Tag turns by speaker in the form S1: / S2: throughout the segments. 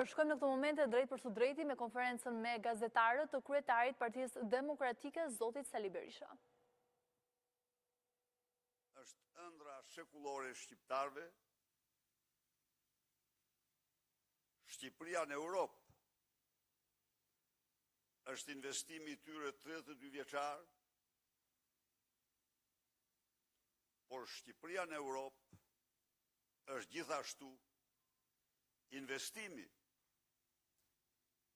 S1: Shkojmë në këto momente drejtpërsëdrejti me konferencën me gazetarët të kryetarit Partisë Demokratike, Zotit Sali Berisha.
S2: Është ëndrra shekullore e shqiptarëve, Shqipëria në Europë është investimi i tyre 32 vjeçar, por Shqipëria në Europë është gjithashtu investimi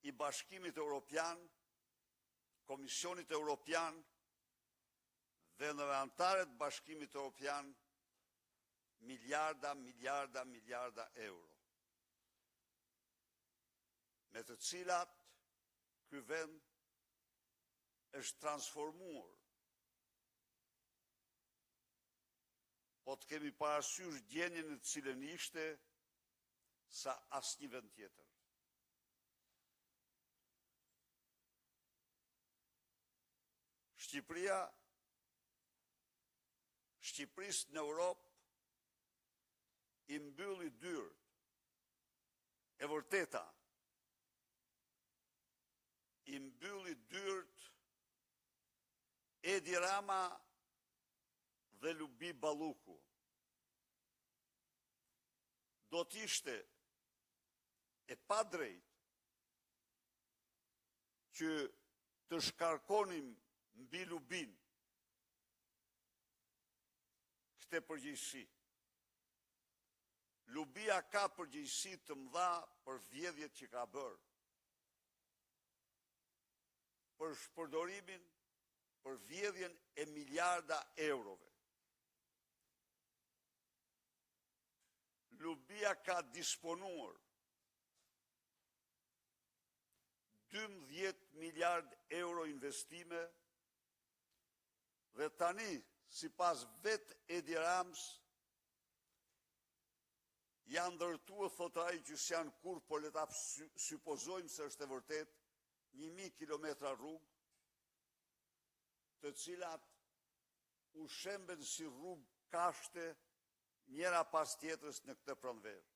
S2: i Bashkimit Europian, Komisionit Europian, vendeve anëtare të Bashkimit Europian, miliarda, miliarda, miliarda euro, me të cilat ky vend është transformuar. Po të kemi parasysh gjendjen në të cilën ishte, sa asnjë vend tjetër. Shqipëria, Shqipërisë në Europë i mbylli dyert e vërteta, i mbylli dyert Edi Rama dhe Lubi Balluku. Do të ishte e padrejtë që të shkarkonim mbi Lubin këtë përgjegjësi. Lubia ka përgjegjësi të mëdha për vjedhjet që ka bërë, për shpërdorimin, për vjedhjen e miliarda eurove. Lubia ka disponuar 12 miliard euro investime dhe tani, sipas vetë Edi Ramës, janë ndërtuar, thotë ai që s'janë kurrë, po le ta supozojmë se është e vërtetë, 1000 kilometra rrugë, të cilat u shemben si rrugë kashte njëra pas tjetrës në këtë pranverë.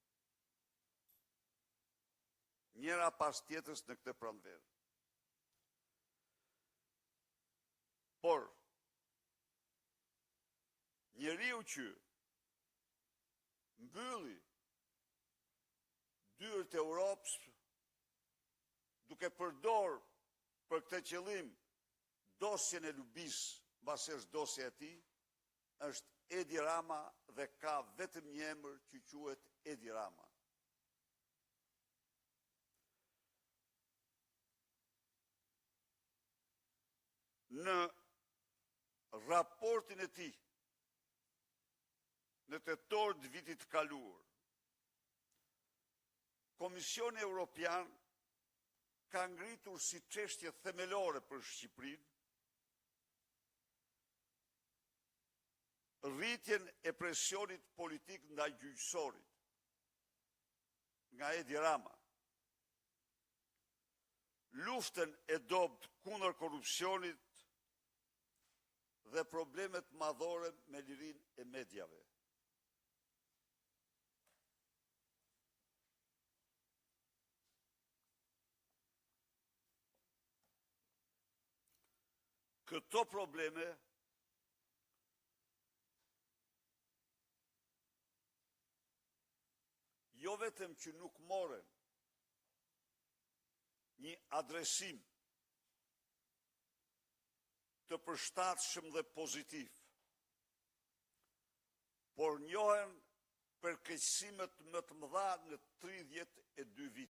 S2: Njëra pas tjetrës në këtë pranverë. Por, njeriu që mbylli dyert e Europës duke përdor për këtë qëllim dosjen e Lubisë, mbasi është dosja e tij, është Edi Rama dhe ka vetëm një emër që quhet Edi Rama. Në raportin e tij në tetor të vitit të kaluar, Komisioni Europian ka ngritur si çështje themelore për Shqipërinë rritjen e presionit politik ndaj gjyqësorit nga Edi Rama, luftën e dobët kundër korrupsionit dhe problemet madhore me lirinë e mediave. Këto probleme jo vetëm që nuk morën një adresim të përshtatshëm dhe pozitiv, por njohen përkeqësimet më të mëdha në 32 vite.